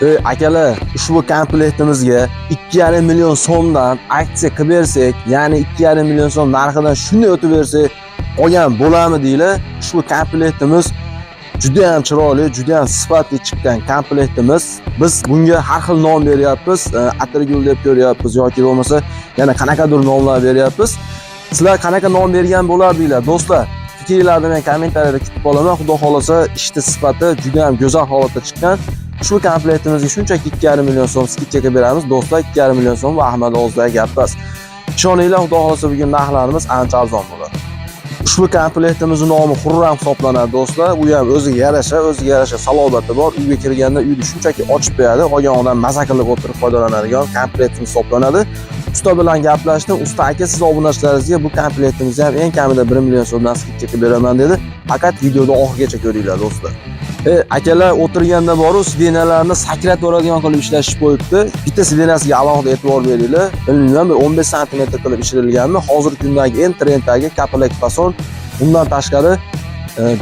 Akalar, ushbu komplektimizga 2,5 million so'mdan aksiya qilib bersak, ya'ni 2,5 million so'm narxidan shunday o'tib bersak, olgan bo'ladimi deylar. Ushbu komplektimiz juda ham chiroyli, juda ham sifatli chiqqan komplektimiz. Biz bunga har xil nom beryapmiz, atirgul deb ko'ryapmiz yoki bo'lmasa yana qanaqadir nomlar beryapmiz. Sizlar qanaqa nom bergan bo'lardinglar, do'stlar? Fikringlarni men kommentariyada kutib qolaman. Xudo xolasa, ishni sifati juda ham go'zal holatda chiqqan. Ushbu komplektimizga shunchaki 2,5 million so'm скидка ga beramiz. Do'stlar, 2,5 million so'm va Ahmad og'zidagi gap emas. Ishoninglar, Xudo xolasa bugun narxlarimiz ancha arzon bo'ladi. Ushbu komplektimizni nomi Xurram hisoblanadi, do'stlar. U ham o'ziga yarasha salobati bor. Uyga kirganda uyni shunchaki ochib qo'yadi. Qolgan odam maza qilib o'tirib foydalanadigan komplektimiz hisoblanadi. Usta bilan gaplashdim. Usta aka, siz obunachilaringizga bu komplektimizni ham eng kamida 1 million so'mdan скидка qilib beraman dedi. Faqat videoda oxirigacha ko'ringlar, do'stlar. Akalar, o'tirganda boru сиденья larni sakratib yuboradigan qilib ishlashib qo'yibdi. Bitta сиденья siga alohida e'tibor beringlar. Bilmayman, bir 15 santimetr qilib ishlatilganmi? Hozirgi kundagi eng trenddagi kapalak fason. Bundan tashqari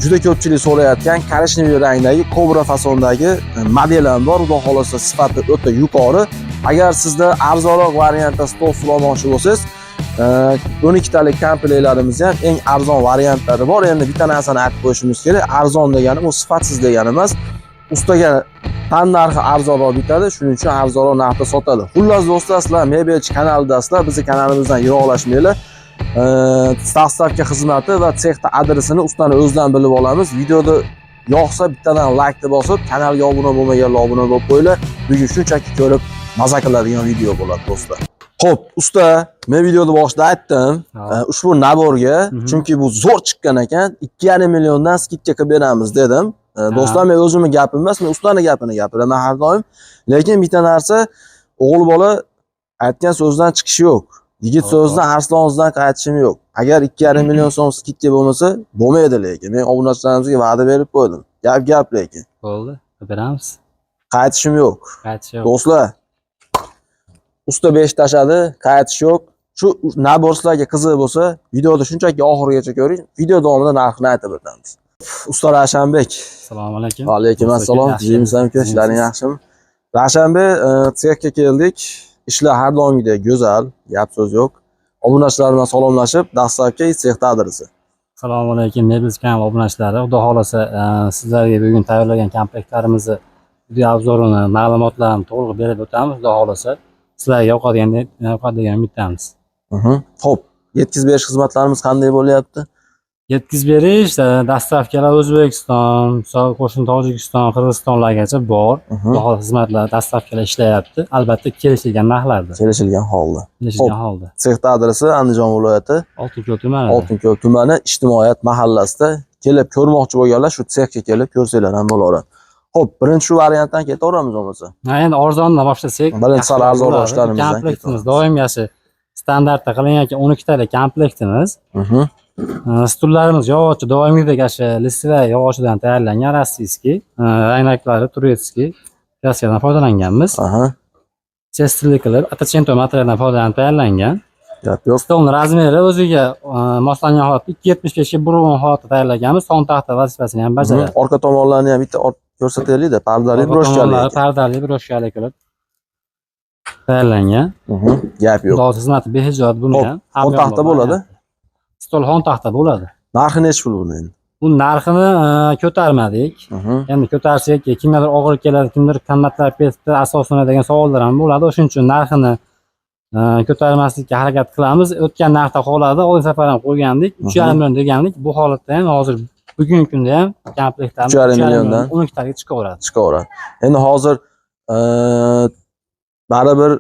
juda ko'pchilik so'rayotgan коричневый rangdagi kobra fasondagi model ham bor. Xudo xolasa, sifati o'ta yuqori. Agar sizda arzonroq variantda stol olmoqchi bo'lsangiz, 12 talik komplektlarimiz ham eng arzon variantlari bor. Endi bitta narsani aytib qo'yishimiz kerak. Arzon degani u sifatsiz degani emas. Ustaga tan narxi arzonroq bitadi, shuning uchun arzonroq narxda sotadi. Xullas, do'stlar, sizlar Mebelchi kanalidasizlar, bizni kanalimizdan yiroqlashmanglar. Доставка xizmati va sexda adresini ustani o'zidan bilib olamiz. Videoda yoqsa bittadan laykni bosib, kanalga obuna bo'lmaganlar obuna bo'lib qo'yinglar. Bugun shunchaki ko'rib maza qiladigan video bo'ladi, do'stlar. Xo'p, usta, men videoda boshida aytdim, ushbu набор ga, chunki bu zo'r chiqqan ekan, 2,5 milliondan скидка qilib beramiz dedim. Do'stlar, men o'zimni gapim emas, men ustani gapini gapiraman har doim. Lekin bitta narsa, o'g'il bola aytgan so'zdan chiqishi yo'q. Yigit so'zidan, arslon qaytishim yo'q. Agar 2,5 million so'm скидка bo'lmasa, bo'lmaydi lekin. Men obunachilarimizga va'da berib qo'ydim. Gap gap lekin. Bo'ldi, beramiz. Qaytishim yo'q. Qaytish yo'q. Do'stlar, usta 5 tashadi, qaytish yo'q. Shu набор sizlarga qiziq bo'lsa, videoni shunchaki oxirigacha ko'ring. Video davomida narxini aytib o'tamiz. Usta Ravshanbek. Assalomu alaykum. Va alaykum assalom. Tuzukmisan, aka? Ishlaring yaxshimi? Ravshanbek, sexga keldik. Ishlar har doimgidek go'zal, gap so'z yo'q. Obunachilar bilan salomlashib, dastlabki sexda adresi. Assalomu alaykum, Mebel kanal obunachilari. Xudo xolasa, sizlarga bugun tayyorlagan komplektlarimizni video обзор ini, ma'lumotlarini to'liq berib o'tamiz. Xudo xolasa, sizlarga yoqadi degan umiddamiz. Xo'p, yetkazib berish xizmatlarimiz qanday bo'lyapti? Yetkazib berish, доставка lar O'zbekiston, misol qo'shni Tojikiston, Qirg'izistonlargacha bor. Xudo xohlasa, xizmatlar, доставка lar ishlayapti. Albatta, kelishilgan narxlarda. Kelishilgan holda. Kelishilgan holda. Sexda adresi Andijon viloyati, Oltinko'l tumani. Oltinko'l tumani, Ijtimoiyat mahallasida. Kelib ko'rmoqchi bo'lganlar shu sexga kelib ko'rsanglar ham bo'laveradi. Xo'p, birinchi shu variantdan ketaveramiz bo'lmasa. Ha, endi arzondan boshlasak. Birinchi sal yaxshiroq arzon bo'ladi. boshlarimizdan Komplektimiz ketamiz. doimgisi standartda qilingan 12 talik komplektimiz. Stullarimiz yog'ochi, doimgidek shu листовой yog'ochidan tayyorlangan, российский. Ranglaklari турецкий. Rossiyadan foydalanganmiz. Chestilli qilib, Аттеченто materialdan foydalanib tayyorlangan. Gap yo'q. Stolni размер i o'ziga moslangan holatda 2,75 ga 1,10 holatda tayyorlaganmiz. Son taxta vazifasini ham bajaradi. Orqa tomonlarini ham bitta ko'rsataylik-da, pardali, Orqa брошка li tomonlari ekan. Pardali, брошка li qilib tayyorlangan. Gap yo'q. Xudo xizmati behijod buni Xo'p, ham. xon taxta bo'ladi? Stol xon taxta bo'ladi. Narxi nechi pul buni endi? Bu narxini ko'tarmadik. Endi ko'tarsak, kimgadir og'ir keladi, kimdir qimmatlab ketdi, asosini degan savollar ham bo'ladi. O'shuning uchun narxini ko'tarmaslikka harakat qilamiz. O'tgan narxda qoladi. Oldin safar ham qo'ygandik. 3,5 million degandik. Bu holatda ham hozir bugungi kunda ham komplektlarimiz 3,5 milliondan. 12 taga chiqaveradi. Chiqaveradi. Endi hozir baribir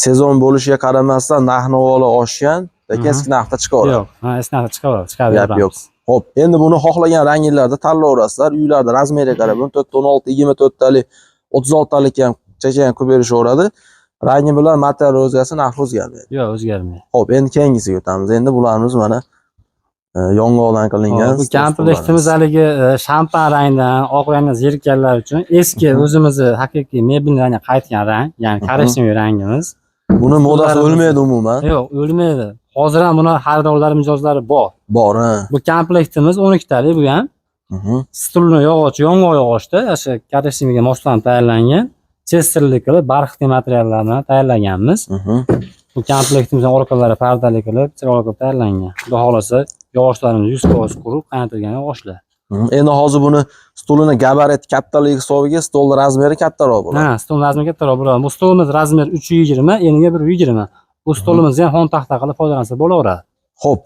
sezon bo'lishiga qaramasdan narx-navolar oshgan, lekin eski narxda chiqaveradi. Yo'q, ha, eski narxda chiqaveradi, chiqarib Gap beramiz. yo'q. Xo'p, endi buni xohlagan ranglarda tanlayverasizlar. Uylarda размер ga qarab 14, 16, 24 talik, 36 talik ham chacha ham qilib berishaveradi. Rangi bilan material o'zgarsa, narx o'zgarmaydi. Yo'q, o'zgarmaydi. Xo'p, endi keyingisiga o'tamiz. Endi bularimiz mana yong'oqdan qilingan Bu stol komplektimiz stullarimiz. haligi shampan rangdan, oq rangdan zerikkanlar uchun eski o'zimizni haqiqiy mebel rangga qaytgan rang, ya'ni коричневый rangimiz. Buni modasi Stullarimiz- o'lmaydi umuman. Yo'q, o'lmaydi. Hozir ham buni xaridorlar, mijozlari bor. Bor, ha. Bu komplektimiz 12 talik bu ham. Stulni yog'och, yong'oq yog'ochda, o'sha коричневый ga moslanib tayyorlangan. Chesterlik qilib, бархатный materiallar bilan tayyorlaganmiz. Bu komplektimizning orqalari pardali qilib, chiroyli qilib tayyorlangan. Xudo xohlasa, yog'ochlarimiz 100% quruq qaynatilgan yog'ochlar. Endi hozir buni stulini gabarit kattaligi hisobiga stolni размер i kattaroq bo'ladi. Ha, stol размер i kattaroq bo'ladi. Bu stolimiz размер 320, eniga 120. Bu stolimizni ham xontaxta qilib foydalansa bo'laveradi. Xo'p,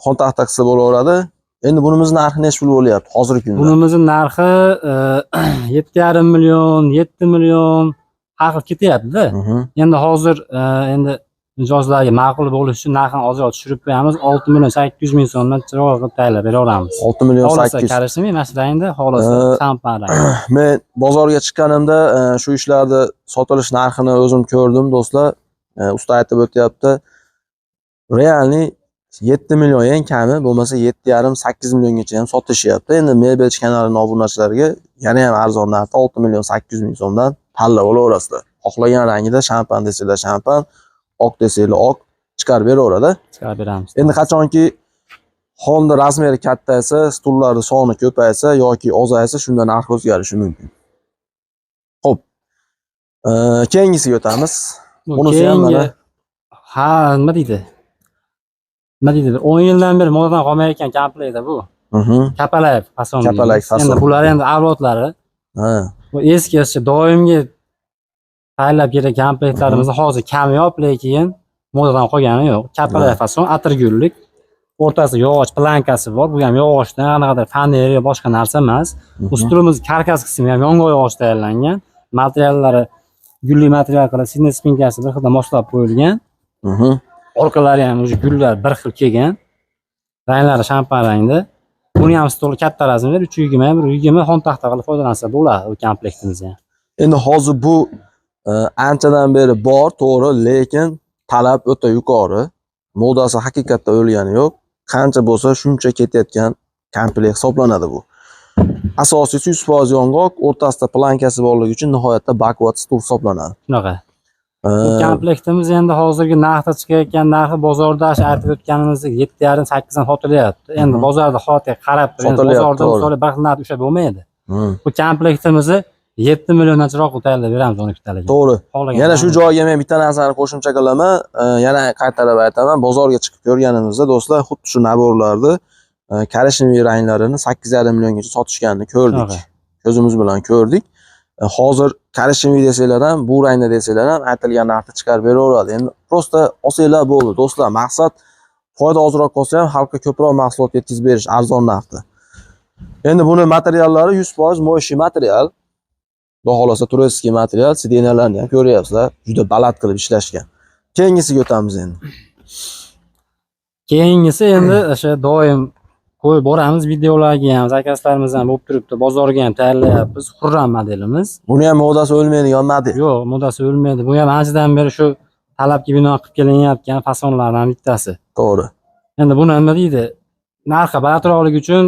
xontaxta qilsa bo'laveradi. Endi bunimiz narxi nechi pul bo'lyapti hozirgi kunda? Bunimizning narxi 7,5 million, 7 million har xil ketyapti-da. Endi hozir endi mijozlarga ma'qul bo'lishi uchun narxini ozroq tushirib qo'yamiz. 6 million 800 ming so'mdan chiroyli qilib tayyorlab bera olamiz. 6 million Xohlasa 800. коричневый mana shu rangda, xohlasa shampan rangda. Men bozorga chiqqanimda shu ishlarni sotilish narxini o'zim ko'rdim, do'stlar. Usta aytib o'tyapti. Реальный 7 million eng kami, bo'lmasa 7,5 8 milliongacha ham sotishyapti. Endi Mebelchi kanalining obunachilariga yana ham arzon narxda 6 million 800 ming so'mdan tanlab olaverasizlar. Xohlagan rangida, shampan desanglar shampan, oq desanglar oq chiqarib beraveradi. Chiqarib beramiz. Endi qachonki xonni размер i kattaysa, stullarni soni ko'paysa yoki ozaysa, shunda narx o'zgarishi mumkin. Xo'p. Keyingisiga o'tamiz. Bu Bunisi ham keyingi mana. Ha, nima deydi? Nima deydi? 10 yildan beri modadan qolmayotgan komplektda bu. Kapalak fason Kapalak deymiz. fason. Endi bular endi avlodlari. Bu eski eski doimgi tayyorlab kelgan komplektlarimiz hozir kamyob, lekin modadan qolgani yo'q. Kapalak fason, atirgullik. O'rtasida yog'och plankasi bor. Bu ham yog'ochdan, qanaqadir faner yo boshqa narsa emas. Bu stulimiz karkas qismi ham yong'oq yog'och tayyorlangan. Materiallari gulli material qilib, сиденье спинка si bir xilda moslab qo'yilgan. Orqalari ham уже gullar bir xil kelgan. Ranglari shampan rangda. Buni ham stoli katta размер 320 120 xontaxta qilib foydalansa bo'ladi bu komplektimizni ham. Endi hozir bu anchadan beri bor, to'g'ri, lekin talab o'ta yuqori. Modasi haqiqatda o'lgani yo'q. Qancha bo'lsa shuncha ketayotgan komplekt hisoblanadi bu. Asosiysi 100% yong'oq, o'rtasida plankasi borligi uchun nihoyatda baquvvat stul hisoblanadi. Shunaqa. Bu komplektimiz endi hozirgi narxda chiqayotgan narxi bozorda shu aytib o'tganimizdek 7,5-8 dan sotilyapti. Endi bozorda holatga qarab turib, endi Sotilyapti, bozorda to'g'ri. misol bir xil narx ushlab bo'lmaydi. Bu komplektimizni 7 milliondan chiroq qilib tayyorlab beramiz 12 taligini. To'g'ri. Xohlagan Yana shu rangda. joyga men bitta narsani qo'shimcha qilaman. Yana qaytarib aytaman, bozorga chiqib ko'rganimizda do'stlar, xuddi shu набор larni коричневый ranglarini 8,5 milliongacha sotishganini ko'rdik. Shunaqa. Ko'zimiz bilan ko'rdik. Hozir коричневый desanglar ham, bu rangda desanglar ham aytilgan narxda chiqarib beraveradi. Endi просто olsanglar bo'ldi, do'stlar. Maqsad foyda ozroq bo'lsa ham xalqqa ko'proq mahsulot yetkazib berish arzon narxda. Endi buni materiallari 100% моющий material. Xudo xohlasa турецкий material, сиденья larni ham ko'ryapsizlar, juda baland qilib ishlashgan. Keyingisiga o'tamiz endi. Keyingisi endi o'sha doim qo'yib boramiz videolarga ham, заказ larimiz ham bo'lib turibdi, bozorga ham tayyorlayapmiz. Xurram modelimiz. Buni ham modasi o'lmaydigan model. Yo'q, modasi o'lmaydi. Bu ham anchadan beri shu talabga binoan qilib kelinayotgan fasonlardan bittasi. To'g'ri. Endi buni nima deydi? Narxi balandroqligi uchun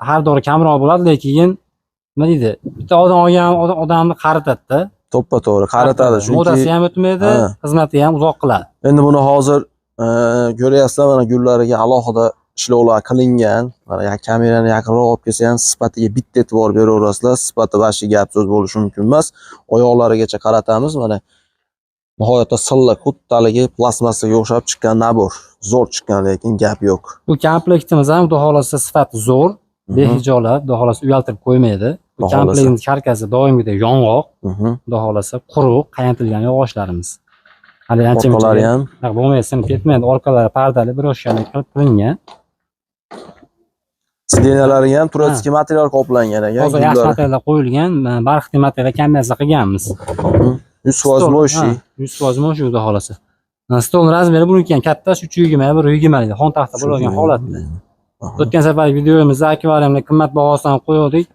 har doim kamroq bo'ladi, lekin nima deydi? Bitta odam olgan odamni qaritadi-da. To'ppa to'g'ri, qaritadi chunki Modasi ham o'tmaydi, xizmati ham uzoq qiladi. Endi buni hozir ko'ryapsizlar, mana gullariga alohida ishlovlar qilingan. Mana kamerani yaqinroq olib kelsa ham sifatiga bitta e'tibor beraverasizlar. Sifati вообще gap so'z bo'lishi mumkin emas. Oyoqlarigacha qaratamiz, mana nihoyatda silliq, xuddi haligi plastmassaga o'xshab chiqqan набор. Zo'r chiqqan, lekin gap yo'q. Bu komplektimiz ham xudo xohlasa sifati zo'r, behijolat, xudo xohlasa uyaltirib qo'ymaydi. Bu Xudo xohlasa. komplektimiz karkasi doimgidek yong'oq, xudo xohlasa quruq qaynatilgan yog'ochlarimiz. Hali ancha Orqalari ham muncha bo'lmaydi, sinib ketmaydi. Orqalari pardali брошка li qilib qilingan. Сиденья lariga ham турецкий material qoplangan ekan. Hozir yaxshi Gullari. materiallar qo'yilgan, бархатный material kamyazda qilganmiz. 100% моющий. 100% моющий, xudo xohlasa. Stol размер i buniki ham katta, shu 320 120 xon taxta bo'ladigan holatda. O'tgan safar videomizda akvariumni qimmat bahosidan qo'ydik.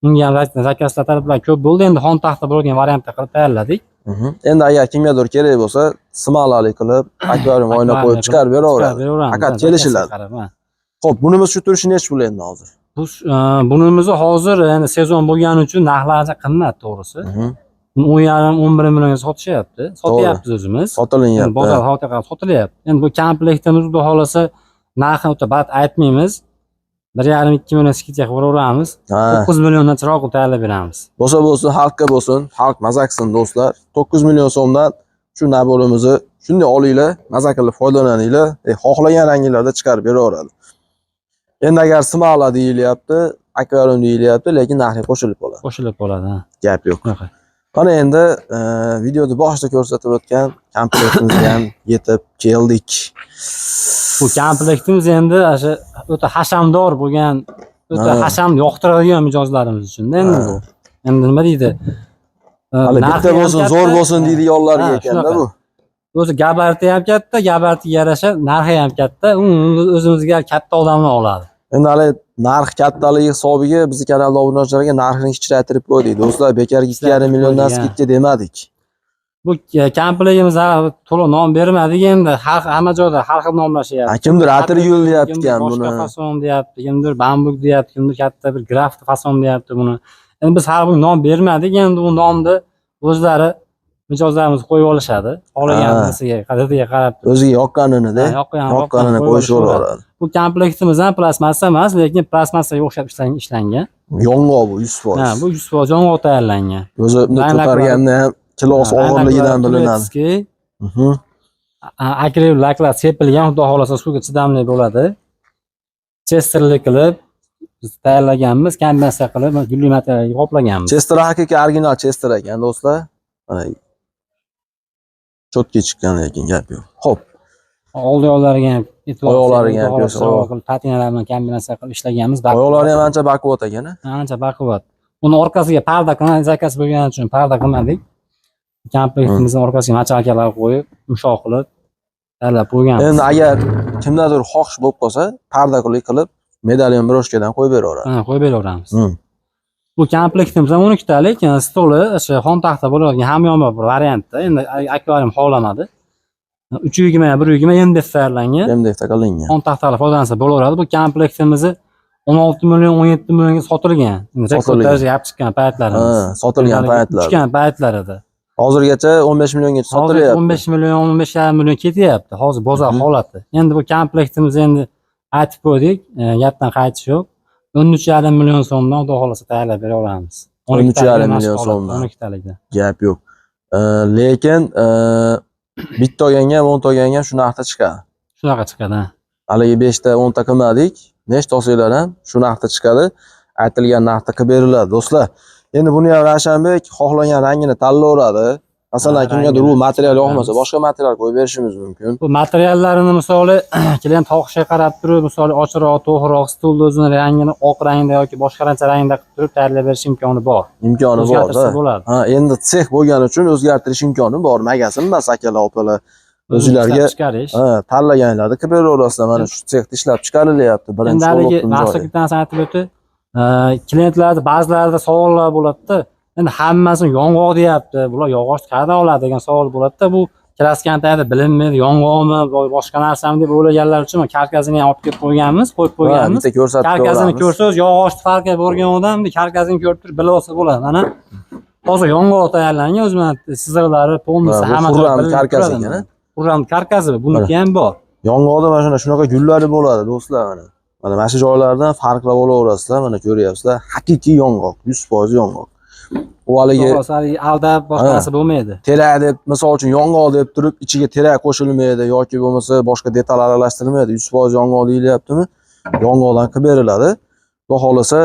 Unga ham заказ lar, talablar ko'p bo'ldi. Endi xon taxta bo'lgan variantda qilib tayyorladik. Endi agar kimgadir kerak bo'lsa, smalali qilib, akvarium oyna qo'yib chiqarib beraveradi. Chiqarib beraveramiz. Faqat Ha, kelishiladi. заказ ga qarab, ha. Xo'p, bunimiz shu turishi nechi pul endi hozir? Bu bunimizni hozir endi sezon bo'lgani uchun narxlar ancha qimmat, to'g'risi. 10,5 11 millionga sotishyapti. Sotyapmiz o'zimiz. Endi Sotilyapti. bozor holatiga qarab sotilyapti. Endi bu komplektimiz xudo xohlasa narxini o'ta baland aytmaymiz. 1,5-2 million скидка qilib yuraveramiz. Ha, 9 milliondan chiroq qilib tayyorlab beramiz. Bo'lsa bo'lsin, xalqqa bo'lsin, xalq maza qilsin do'stlar. 9 million so'mdan shu набор imizni shunday olinglar, maza qilib foydalaninglar. Xohlagan ranglarda chiqarib beraveradi. Endi agar смола deyilyapti, akvarium deyilyapti, lekin narxi qo'shilib qoladi. Qo'shilib qoladi, ha. Gap yo'q. Shunaqa. Mana endi videoda boshida ko'rsatib o'tgan komplektimizga ham yetib keldik. Bu komplektimiz endi o'sha o'ta hashamdor bo'lgan, o'ta hasham yoqtiradigan mijozlarimiz uchun endi bu. Endi nima deydi? Hali Narxi bitta ham bo'lsin, katta. zo'r bo'lsin deydiganlarga ekanda shunaqa. bu. O'zi gabariti ham katta, gabaritiga yarasha narxi ham katta. Uni o'zimizga katta odamlar oladi. Endi hali narx kattaligi hisobiga bizni kanalda obunachilarga narxini kichraytirib qo'ydik. Do'stlar, bekorga 2,5 milliondan скидка demadik. Bu komplektimiz to'liq nom bermadik endi. Har hamma joyda har xil nomlashyapti. Ha, kimdir atirgul deyapti Kimdir ekan boshqa buni. fason deyapti, kimdir bambuk deyapti, kimdir katta bir graft fason deyapti buni. Endi biz har bir nom bermadik, endi u nomni o'zlari mijozlarimiz qo'yib olishadi. Xohlagan narsaga, qadriga qarab turib. O'ziga yoqqanini-da, Ha, yoqqanini qo'yib qo'yishaveradi. Bu komplektimiz ham plastmassa emas, lekin plastmassaga o'xshab ishlangan. Yong'oq bu 100%. Ha, bu 100% yong'oq tayyorlangan. O'zi buni ko'targanda ham kilosi og'irligidan bilinadi. Турецкий, akril laklar sepilgan, xudo xohlasa suvga chidamli bo'ladi. Chesterli qilib biz tayyorlaganmiz, kombinatsiya qilib gulli materialga qoplaganmiz. Chester haqiqiy original Chester ekan do'stlar. Mana чётко chiqqan, lekin gap yo'q. Xo'p, Oldi yoqlariga ham e'tibor Oyoqlariga ham xudo xohlasa ko'rsa, chiroq qilib patinalar bilan kombinatsiya qilib ishlaganmiz. Oyoqlari ham ancha baquvvat ekan. A? Ancha baquvvat. Uni orqasiga parda qilmadik, заказ bo'lgani uchun parda qilmadik. Komplektimizning orqasiga мочалка lar qo'yib, yumshoq qilib tayyorlab qo'yganmiz. Endi agar kimdadir xohish bo'lib qolsa, parda qilib medalyon брошка dan qo'yib beraveradi. Ha, qo'yib beraveramiz. Bu komplektimiz ham 12 talik, stoli o'sha xontaxta bo'ladigan hamyonbop bir variantda. Endi akvarium xohlamadi. 320 120 MDF tayyorlangan. MDF qilingan. Xontaxtalar foydalansa bo'laveradi. Bu komplektimizni 16 million, 17 millionga sotilgan. Endi rekord Sotilgan. darajaga olib chiqqan paytlarimiz. Ha, sotilgan paytlar. Tushgan paytlarida. Hozirgacha 15 milliongacha Hozir sotilyapti. 15 million, 15,5 million ketyapti. Hozir bozor holati. Endi bu komplektimiz endi aytib qo'ydik, gapdan qaytish yo'q. 13,5 million so'mdan xudo xohlasa tayyorlab bera olamiz. 13,5 million so'mdan. 12 talikda. Gap yo'q. Lekin bitta olganga ham, 10 ta olganga ham shu narxda chiqadi. Shunaqa chiqadi. Ha. Haligi 5 ta, 10 ta qilmadik. Nechta olsanglar ham shu narxda chiqadi. Aytilgan narxda qilib beriladi, do'stlar. Endi buni ham Ravshanbek xohlagan rangini tanlayveradi. Masalan, Ha, kimgadir u rangini material yoqmasa, chiqaramiz. boshqa material qo'yib berishimiz mumkin. Bu materiallarini misoli klient xohishiga qarab turib, misoli ochiqroq, to'g'riroq stulni o'zini rangini oq rangda yoki boshqa rangda qilib turib tayyorlab berish imkoni bor. Imkoni bor. O'zgartirsa bo'ladi. Ha, endi sex bo'lgani uchun o'zgartirish imkoni bor. Magazin emas, akalar, opalar. O'zinglarga Ishlab chiqarish. ha, tanlaganlarni qilib beraverasizlar. Mana shu sexda ishlab chiqarilyapti. Endi Birinchi haligi bo'lib maxsus joyi. bitta narsani aytib o'tdi. Klientlarda ba'zilarida savollar bo'ladida. Endi hammasini yong'oq deyapti. Bular yog'och qayerdan oladi degan savol bo'ladida. Bu краска ni tagida bilinmaydi, yong'oqmi, boshqa narsami deb o'ylaganlar uchun karkasini ham olib kelib qo'yganmiz, qo'yib Ha, qo'yganmiz. bitta ko'rsatib Karkasini ko'ramiz. ko'rsangiz, yog'ochni farqi bo'lgan odam karkasini ko'rib turib bilib olsa bo'ladi. Mana hozir yong'oq tayyorlangan, o'zi mana chiziqlari, полностью Ha, bu hamma Xurram joyi bilinib karkasi turadi ekan, mana. Xurram karkasi buniki ham bor. Yong'oqda mana shunaqa gullari bo'ladi, do'stlar mana. Mana shu joylardan farqlab olaverasizlar, mana ko'ryapsizlar. Haqiqiy yong'oq, 100% yong'oq. U haligi To'g'ri, haligi aldab boshqa Ha. narsa bo'lmaydi. terak deb, misol uchun yong'oq deb turib ichiga terak qo'shilmaydi yoki bo'lmasa boshqa detal aralashtirilmaydi. 100% yong'oq deyilyaptimi? Yong'oqdan qilib beriladi. Xudo xohlasa,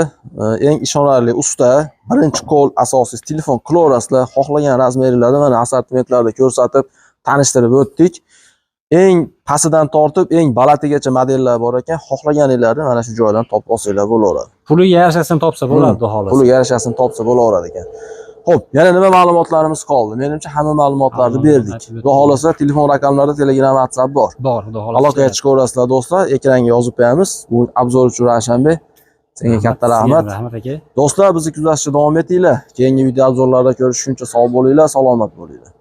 eng ishonarli usta, birinchi qo'l asosiy telefon qilaverasizlar, xohlagan размер larni mana assortimentlarda ko'rsatib, tanishtirib o'tdik. Eng pastidan tortib eng balandigacha modellar bor ekan, xohlaganinglarni mana shu joydan topib olsanglar bo'laveradi. Puliga yarashasini topsa bo'ladi, xudo xohlasa. Puliga yarashasini topsa bo'laveradi ekan. Xo'p, yana nima ma'lumotlarimiz qoldi? Menimcha hamma ma'lumotlarni Hamma berdik. aytib o'tdik. Xudo xohlasa telefon raqamlarida Telegram, WhatsApp bor. Bor, xudo xohlasa. Aloqaga chiqaverasizlar do'stlar, ekranga yozib qo'yamiz. Bu обзор uchun Ravshanbek, senga katta rahmat. Rahmat aka. Do'stlar, bizni kuzatishda davom etinglar. Keyingi video обзор larda ko'rishguncha sog' bo'linglar, salomat bo'linglar.